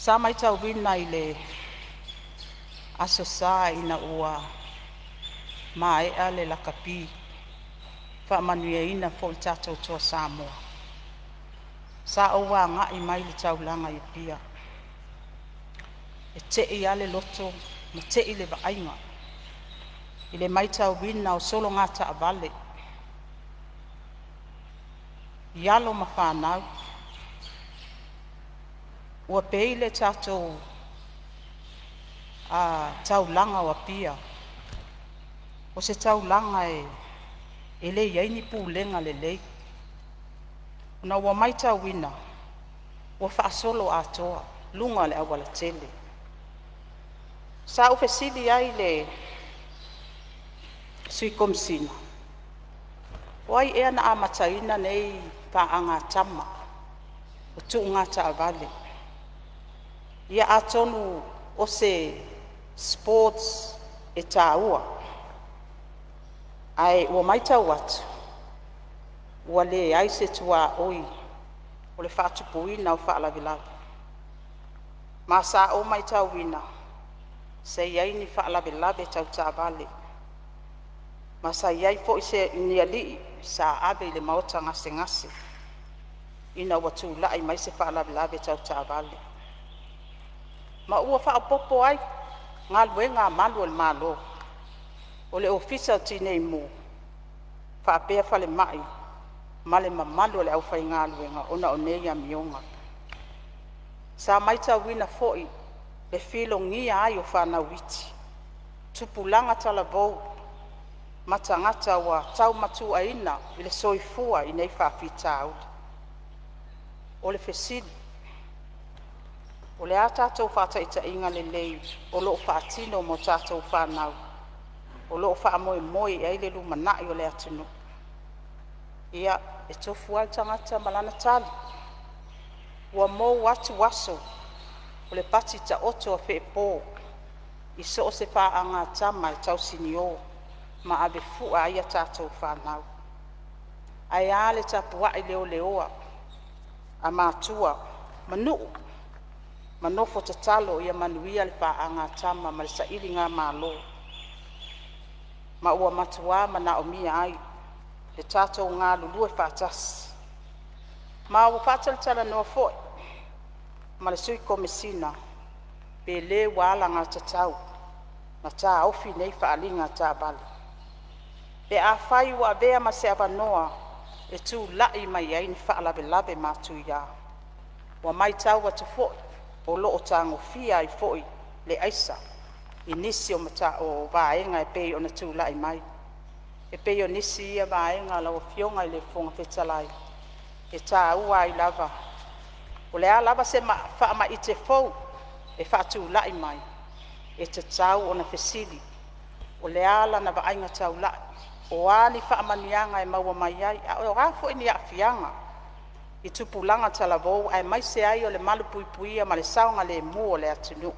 Sa matauina i le Aso Sa ina ua maea le lakapi faamanuiaina foi le tatou Toa Samoa, sa ou agai mai i le taulaga i Apia. E tei lava le loto ma tei le vaaiga i le matauina o sologa taavale i alo ma fanau ua pei le tatou taulaga o Apia o se taulaga e le i ai ni pulega lelei, ona ua matauina ua faasoloatoa luga o le aualatele. Sa ou fesili ai i le Sui Komesina o ai ea na amataina nei paaga a tama o tuuga taavale? Ia atonu o se sports e taua, ae ua matau atu ua leai se tuaoi o le faatupuina o faalavelave. Ma sa ou matauina sa iai ni faalavelave tau taavale, ma sa iai foi ni alii sa ave i le maota gasegase ina ua tulai mai se faalavelave tau taavale, ma ua faaopopo ai galuega a malu o le Malo, o le Ofisa o Tineimu faapea falemai ma le mamalu o le aufaigaluega ona o nei amioga. Sa matauina foi le filogia ai o fanau iti, tupulaga talavou ma tagata ua taumatuaina le soifua i nei faafitauli. O le fesili; o le a tatou faataitaiga lelei o loo faatino mo tatou fanau o loo faamoemoe i ai le lumanai o le atunuu? Ia, e tofu a le tagata ma lana tali. Ua mou atu aso o le pati taoto a Feepo i so o se paaga tama e tausinio ma avefua ai a tatou fanau. Ae a le tapuai leleoa a matua ma nuu ma nofo tatalo ia manuia le paaga a tama ma le sailigamalo, ma ua matua manaomia ai le tatou galulue faatasi. Ma ua faatalatalanoa foi ma le Sui Komesina pe le ua alagatatau ona taofi nei faaaliga taavale pe afai ua avea ma se avanoa e tulai mai ai ni faalavelave matuia. Ua matau atu foi o loo tagofia ai foi le aisa i nisi o vaega e pei ona tulai mai. E pei o nisi ia vaega lau Afioga i le Fofoga Fetalai e taua ai lava. O le a lava se faamaite fou e faatulai mai, e tatau ona fesili po o le a lana vaaiga taulai, o a ni faamanuiaga e maua mai ai, a o a foi ni aafiaga i tupulaga talavou aemaise ai o le malupuipuia ma le saogalemu o le atunuu.